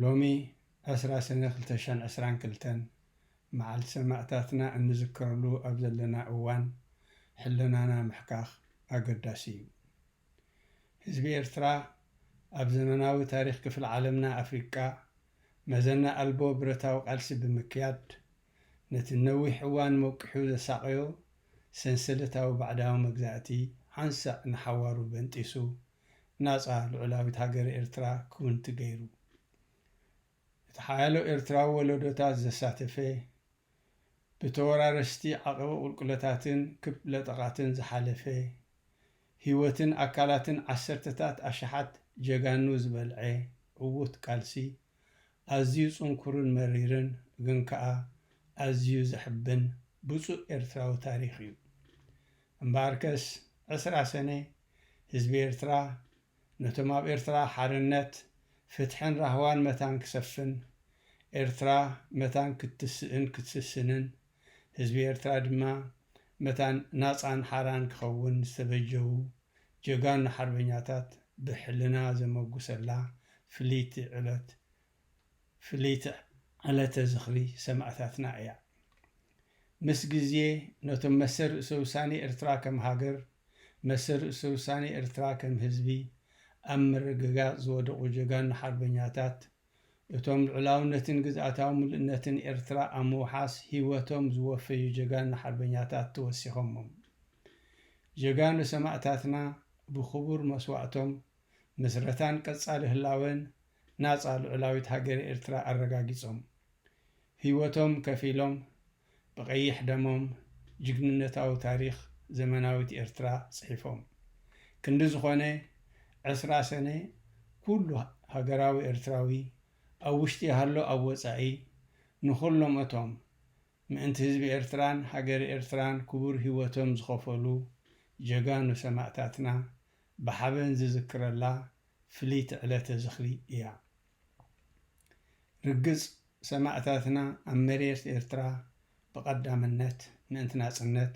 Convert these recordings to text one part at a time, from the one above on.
ሎሚ ዕስራ ሰነ ክልተ ሽሕን ዕስራን ክልተን መዓልቲ ሰማእታትና እንዝክረሉ ኣብ ዘለና እዋን፣ ሕልናና ምሕካኽ ኣገዳሲ እዩ። ህዝቢ ኤርትራ ኣብ ዘመናዊ ታሪኽ ክፍለ ዓለምና ኣፍሪቃ መዘና ኣልቦ ብረታዊ ቃልሲ ብምክያድ፣ ነቲ ነዊሕ እዋን መቂሑ ዘሳቐዮ ሰንሰለታዊ ባዕዳዊ መግዛእቲ ሓንሳእ ንሓዋሩ በንጢሱ፣ ናጻ ልዑላዊት ሃገረ ኤርትራ ክውንቲ ገይሩ። እቲ ሓያሎ ኤርትራዊ ወለዶታት ዘሳተፈ፣ ብተወራረስቲ ዓቐበ ቁልቁለታትን ክብ ለጠቓትን ዝሓለፈ፣ ህይወትን ኣካላትን ዓሰርተታት ኣሽሓት ጀጋኑ ዝበልዐ ዕዉት ቃልሲ፣ ኣዝዩ ጽንኩርን መሪርን፣ ግን ከኣ ኣዝዩ ዘሕብን ብጹእ ኤርትራዊ ታሪኽ እዩ። እምበኣርከስ፣ ዕስራ ሰነ፣ ህዝቢ ኤርትራ ነቶም ኣብ ኤርትራ ሓርነት፣ ፍትሕን ራህዋን መታን ክሰፍን፣ ኤርትራ መታን ክትስእን ክትስስንን፣ ህዝቢ ኤርትራ ድማ መታን ናጻን ሓራን ክኸውን ዝተበጀዉ ጀጋኑ ሓርበኛታት ብሕልና ዘመጉሰላ ፍልይቲ ዕለት፣ ፍልይቲ ዕለተ ዝኽሪ ሰማእታትና እያ። ምስ ግዜ፣ ነቶም መሰል ርእሰ ውሳኔ ኤርትራ ከም ሃገር፣ መሰል ርእሰ ውሳኔ ኤርትራ ከም ህዝቢ ኣብ ምርግጋጽ ዝወደቑ ጀጋኑ ሓርበኛታት፣ እቶም ልዑላውነትን ግዝኣታዊ ምሉእነትን ኤርትራ ኣብ ምውሓስ ህይወቶም ዝወፈዩ ጀጋኑ ሓርበኛታት ተወሲኾሞም። ጀጋኑ ሰማእታትና ብኽቡር መስዋእቶም ምስረታን ቀጻሊ ህላወን ናጻ ልዑላዊት ሃገረ ኤርትራ ኣረጋጊጾም። ህይወቶም ከፊሎም፣ ብቐይሕ ደሞም ጅግንነታዊ ታሪኽ ዘመናዊት ኤርትራ ጽሒፎም። ክንዲ ዝኾነ፣ ዕስራ ሰነ ኩሉ ሃገራዊ ኤርትራዊ፣ ኣብ ውሽጢ ይሃሎ ኣብ ወጻኢ፣ ንኹሎም እቶም ምእንቲ ህዝቢ ኤርትራን ሃገረ ኤርትራን ክቡር ህይወቶም ዝኸፈሉ ጀጋኑ ሰማእታትና ብሓበን ዝዝክረላ ፍልይቲ ዕለተ ዝኽሪ እያ። ርግጽ፣ ሰማእታትና ኣብ መሬት ኤርትራ ብቐዳምነት ምእንቲ ናጽነት፣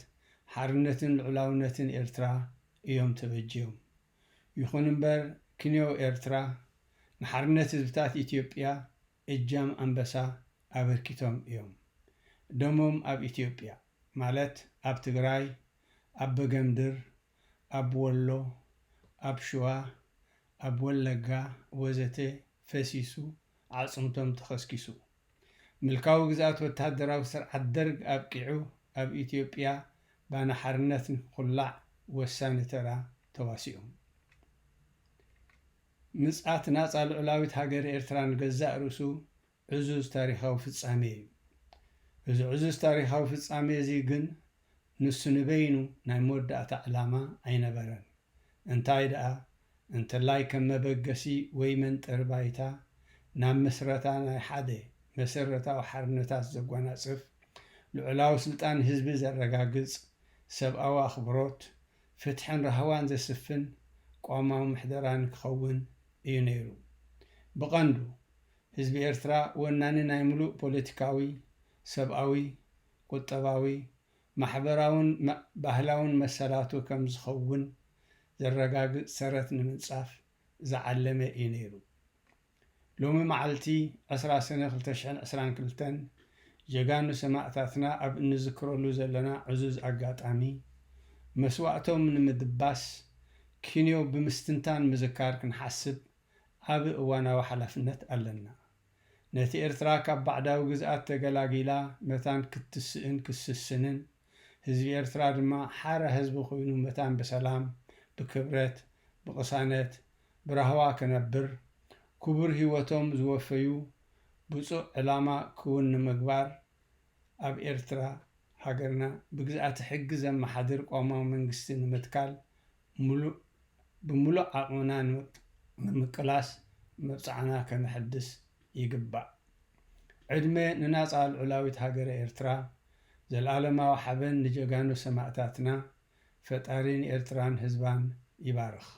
ሓርነትን ልዑላውነትን ኤርትራ እዮም ተበጅዮም። ይኹን እምበር፣ ክንዮ ኤርትራ ንሓርነት ህዝብታት ኢትዮጵያ እጃም ኣንበሳ ኣበርኪቶም እዮም። ደሞም ኣብ ኢትዮጵያ፣ ማለት ኣብ ትግራይ፣ ኣብ በገምድር፣ ኣብ ወሎ፣ ኣብ ሽዋ፣ ኣብ ወለጋ ወዘተ ፈሲሱ፣ ኣዕጽምቶም ተኸስኪሱ። ምልካዊ ግዝኣት ወተሃደራዊ ስርዓት ደርግ ኣብቂዑ፣ ኣብ ኢትዮጵያ ባና ሓርነት ንክኹላዕ ወሳኒ ተራ ተዋሲኦም። ምጽኣት ናጻ ልዑላዊት ሃገር ኤርትራ ንገዛእ ርእሱ ዕዙዝ ታሪኻዊ ፍጻሜ እዩ። እዚ ዕዙዝ ታሪኻዊ ፍጻሜ እዚ ግን ንሱ ንበይኑ ናይ መወዳእታ ዕላማ ኣይነበረን። እንታይ ደኣ፣ እንተላይ ከም መበገሲ ወይ መንጠሪ ባይታ ናብ ምስረታ ናይ ሓደ መሰረታዊ ሓርነታት ዘጓናጽፍ፣ ልዑላዊ ስልጣን ህዝቢ ዘረጋግጽ፣ ሰብኣዊ ኣኽብሮት፣ ፍትሕን ራህዋን ዘስፍን ቅዋማዊ ምሕደራ ንክኸውን እዩ ነይሩ። ብቐንዱ፣ ህዝቢ ኤርትራ ወናኒ ናይ ምሉእ ፖለቲካዊ፣ ሰብኣዊ፣ ቁጠባዊ፣ ማሕበራውን መ-፣ ባህላውን መሰላቱ ከም ዝኸውን ዘረጋግጽ ሰረት ንምንጻፍ ዝዓለመ እዩ ነይሩ። ሎሚ መዓልቲ ዕስራ ሰነ ክልተ ሽሕን ዕስራን ክልተን ጀጋኑ ሰማእታትና ኣብ እንዝክረሉ ዘለና ዕዙዝ ኣጋጣሚ፣ መስዋእቶም ንምድባስ፣ ክንዮ ብምስትንታን ምዝካር ክንሓስብ ዓቢ እዋናዊ ሓላፍነት ኣለና። ነቲ ኤርትራ ካብ ባዕዳዊ ግዝኣት ተገላጊላ መታን ክትስእን ክትስስንን፣ ህዝቢ ኤርትራ ድማ ሓራ ህዝቢ ኮይኑ መታን ብሰላም፣ ብክብረት፣ ብቕሳነት፣ ብራህዋ ክነብር፣ ክቡር ህይወቶም ዝወፈዩ ብጹእ ዕላማ ክውን ንምግባር፣ ኣብ ኤርትራ ሃገርና ብግዝኣተ ሕጊ ዘመሓድር ቅዋማዊ መንግስቲ ንምትካል፣ ምሉእ፣ ብምሉእ ዓቕምና ንምቅ-፣ ንምቅላስ መብጽዓና ከነሐድስ ይግባእ። ዕድመ ንናጻ ልዑላዊት ሃገረ ኤርትራ፣ ዘልኣለማዊ ሓበን ንጀጋኑ ሰማእታትና፣ ፈጣሪ ንኤርትራን ህዝባን ይባርኽ።